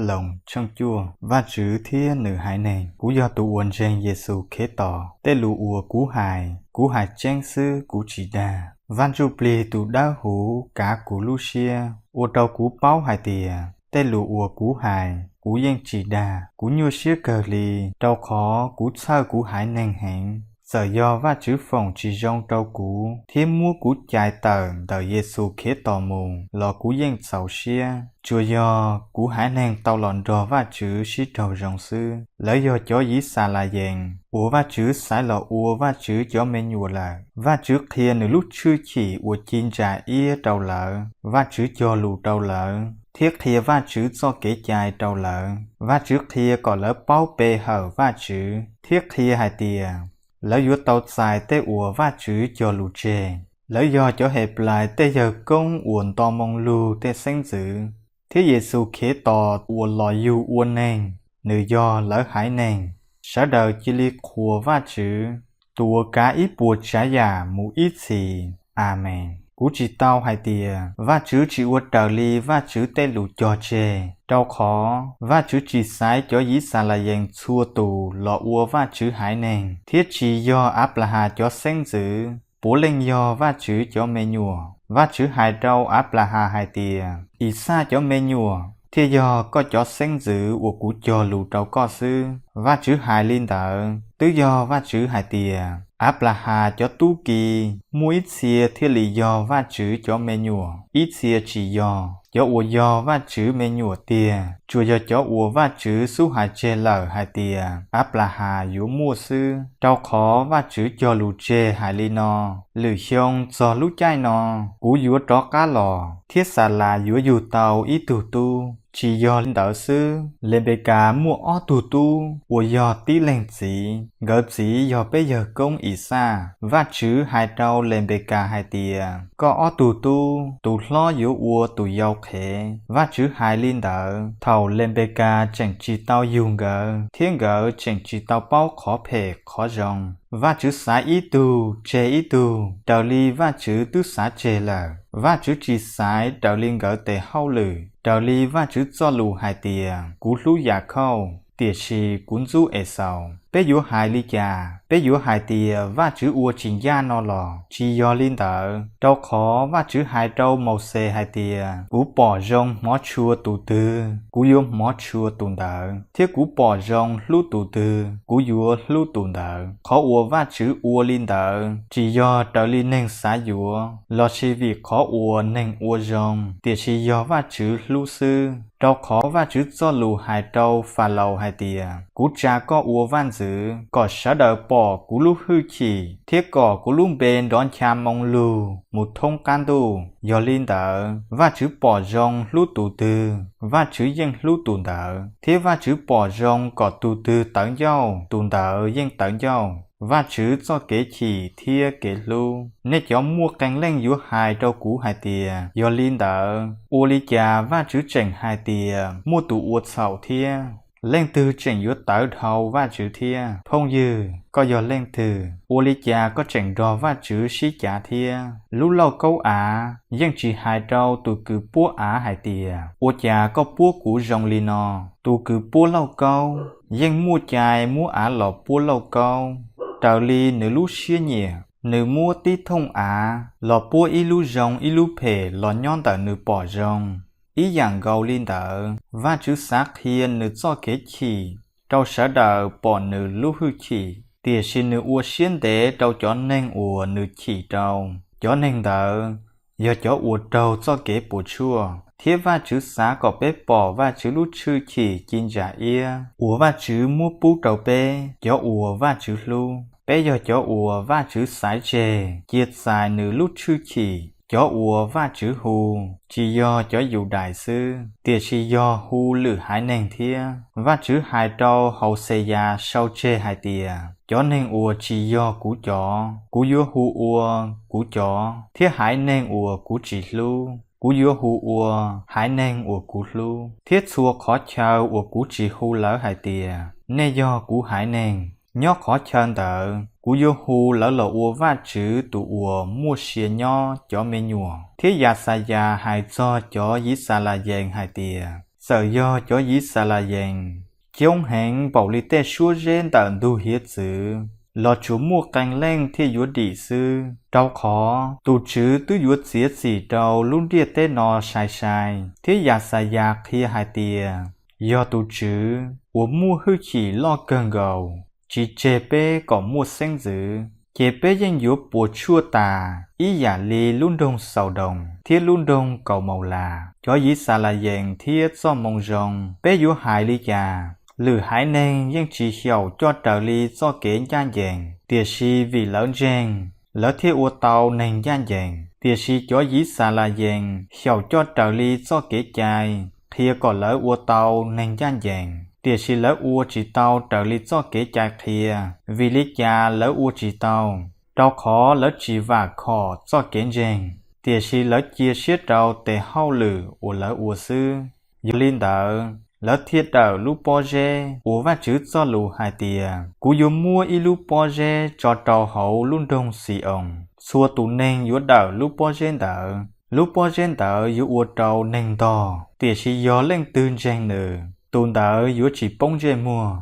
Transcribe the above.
Loos tshooj cuaj. Vajtswv thiab Nws haiv neeg. Kuv yog tus uas ntseeg Yexus Khetos. Tej lus uas kuv hais, kuv hais tseeb xwb, kuv tsis dag. Vaj Ntsujplig tus Dawbhuv kav kuv lub siab, ua rau kuv paub hais tias tej lus uas kuv hais, kuv yeej tsis dag. Kuv nyuaj siab kawg li, rau qhov kuv txhawj kuv haiv neeg heev. Txawm yog Vajtswv foom tsis zoo rau kuv thiab muab kuv cais tawm ntawm Yexus Khetos mus los kuv yeej txaus siab. Tsuas yog kuv haiv neeg tau los nrog Vajtswv sib raug zoo xwb. Lawv yog cov Yixalayees uas Vajtswv xaiv los ua Vajtswv cov me nyuam lawm. Vajtswv qhia Nws lub tshwj chim uas ci ntsa iab rau lawv. Vajtswv cog lus rau lawv thiab qhia Vajtswv txoj kev cai rau lawv. Vajtswv qhia kom lawv paub pe hawm Vajtswv thiab qhia hais tias lawv yuav tau txais tej uas Vajtswv cog lus tseg. Lawv yog cov Henplais tej yawg koob uas nto moo lug tej xeeb ntxwv, thiab Yexus Khetos uas los yug ua neeg, nws yog lawv haiv neeg. Sawv daws cia li qhuas Vajtswv, tus uas kav ib puas tsav yam mus ib txhis. Amees. Kuv tsis tau hais tias Vajtswv tsis ua raws li Vajtswv tej lus cog tseg, rau qhov Vajtswv tsis xaiv cov Yixalayees txhua tus los ua Vajtswv haiv neeg, thiab tsis yog Anplahas cov xeeb ntxwv puav leej yog Vajtswv cov me nyuam. Vajtswv hais rau Anplahas hais tias, Ixaj cov me nyuam thiaj yog koj cov xeeb ntxwv uas kuv cog lus rau koj xwb. Vajtswv hais li ntawd twb yog Vajtswv hais tias Anplahas cov tub ki muaj ib txhia thiaj li yog Vajtswv cov me nyuam, ib txhia tsis yog. Cov uas yog Vajtswv me nyuam tiag tsuas yog cov uas Vajtswv xub hais tseg lawm hais tias Anplahas yuav muaj xwb, rau qhov Vajtswv cog lus tseg hais li no, Lwm xyoo txog lub caij no, kuv yuav rov qab los, thiab Xalas yuav yug tau ib tug tub. Tsis yog li ntawd xwb, Lenpekas muaj ob tug tub uas yog tib leeg txiv, nkawd txiv yog peb yawg koob Ixaj. Vajtswv hais rau Lenpekas hais tias, Koj ob tug tub, tus hlob yuav ua tus yau qhev. Vajtswv hais li ntawd thaum Lenpekas tseem tsis tau yug nkawd thiab nkawd tseem tsis tau paub qhov phem qhov zoo. Vajtswv xaiv ib tug tseg ib tug raws li Vajtswv twb xav tseg lawm. Vajtswv tsis xaiv raws li nkawd tes hauj lwm, raws li Vajtswv txoj lus hais tias, Kuv hlub Yakhauj, tiam sis kuv ntxub Exaus. Peb yuav hais li cas? Peb yuav hais tias Vajtswv ua tsis ncaj no los? Tsis yog li ntawd, rau qhov Vajtswv hais rau Mauxes hais tias, Kuv pom zoo hmov tshua tus twg, kuv yuav hmov tshua tus ntawd, thiab kuv pom zoo hlub tus twg, kuv yuav hlub tus ntawd. Qhov uas Vajtswv ua li ntawd tsis yog raws li neeg xav yuav lossis vim qhov uas neeg ua zoo, tiam sis yog Vajtswv hlub xwb, rau qhov Vajtswv txoj lus hais rau Falaus hais tias, Kuv tsa koj ua vaj ntxwv kom sawv daws pom kuv lub hwj chim, thiab kom kuv lub npe nrov ncha moo lug mus thoob qab ntuj. Yog li ntawd, Vajtswv pom zoo hlub tus twg, Vajtswv yeej hlub tus ntawd, thiab Vajtswv pom zoo kom tus twg tawv ncauj, tus ntawd yeej tawv ncauj. Vajtswv txoj kev chim thiab kev hlub, nej cov muaj qee leej yuav hais rau kuv hais tias, Yog li ntawd, ua li cas Vajtswv tseem hais tias muaj tus ua txhaum thiab? Leej twg tseem yuav tawv dhau Vajtswv thiab? Phooj ywg, koj yog leej twg? Ua li cas koj tseem nrog Vajtswv sib cav thiab? Lub lauj kaub av yeej tsis hais rau tus kws puab av hais tias, Ua cas koj puab kuv zoo li no? Tus kws puab lauj kaub yeej muaj cai muab av los puab lauj kaub raws li nws lub siab nyiam. Nws muab tib thooj av los puab ib lub zoo ib lub phem los nyob ntawm nws pom zoo. Ib yam nkaus li ntawd, Vajtswv xav qhia nws txoj kev chim rau sawv daws pom nws lub hwj chim, tiam sis nws ua siab ntev rau cov neeg uas nws chim rau. Cov neeg ntawd yog cov uas raug txoj kev puas tsuaj, thiab Vajtswv xav kom peb pom Vajtswv lub tshwj chim ci ntsa iab uas Vajtswv muab pub rau peb cov uas Vajtswv hlub. Peb yog cov uas Vajtswv xaiv tseg cia txais nws lub tshwj chim. Cov uas Vajtswv hu tsis yog cov Yudais xwb, tiam sis yog hu lwm haiv neeg thiab. Vajtswv hais rau Hauxeyas sau tseg hais tias, Cov neeg uas tsis yog kuv cov, kuv yuav hu ua kuv cov, thiab haiv neeg uas kuv tsis hlub, kuv yuav hu ua haiv neeg uas kuv hlub, thiab txhua qhov chaw uas kuv tsis hu lawv hais tias, Nej yog kuv haiv neeg. Nyob qhov chaw ntawd, kuv yuav hu lawv los ua Vajtswv tus uas muaj sia nyob cov me nyuam. Thiab Yaxayas hais txog cov Yixalayees hais tias, Txawm yog cov Yixalayees coob heev npaum li tej suab zeb ntawm ntug hiav txwv los tsuas muaj qee leej thiaj yuav dim xwb, rau qhov tus Tswv twb yuav txiav txim rau lub ntiaj teb no sai sai. Thiab Yaxayas qhia hais tias, yog tus Tswv uas muaj hwj chim loj kawg nkaus tsis tseg peb kom muaj xeeb ntxwv, ces peb yeej yuav puas tsuaj tas ib yam li lub nroog Xaudoos thiab lub nroog Kaumaulas. Cov Yixalayees thiab txoj moo zoo, peb yuav hais li cas? Lwm haiv neeg yeej tsis xyaum coj raws li txoj kev ncaj ncees, tiam sis vim lawv ntseeg, lawv thiaj ua tau neeg ncaj ncees. Tiam sis cov Yixalayees xyaum coj raws li txoj kev cai qhia kom lawv ua tau neeg ncaj ncees, tiam sis lawv ua tsis tau raws li txoj kev cai qhia. Vim li cas lawv ua tsis tau? Rau qhov lawv tsis vam khom txoj kev ntseeg, tiam sis lawv cia siab rau tes hauj lwm uas lawv ua xwb. Yog li ntawd, lawv thiaj dawm lub pob zeb uas Vajtswv txoj lus hais tias, kuv yuav muab ib lub pob zeb tso rau hauv lub nroog Xi-oos, txhua tus neeg yuav dawm lub pob zeb ntawd. Lub pob zeb ntawd yuav ua rau neeg ntog, tiam sis yog leej twg ntseeg nws, tus ntawd yuav tsis poob ntsej muag.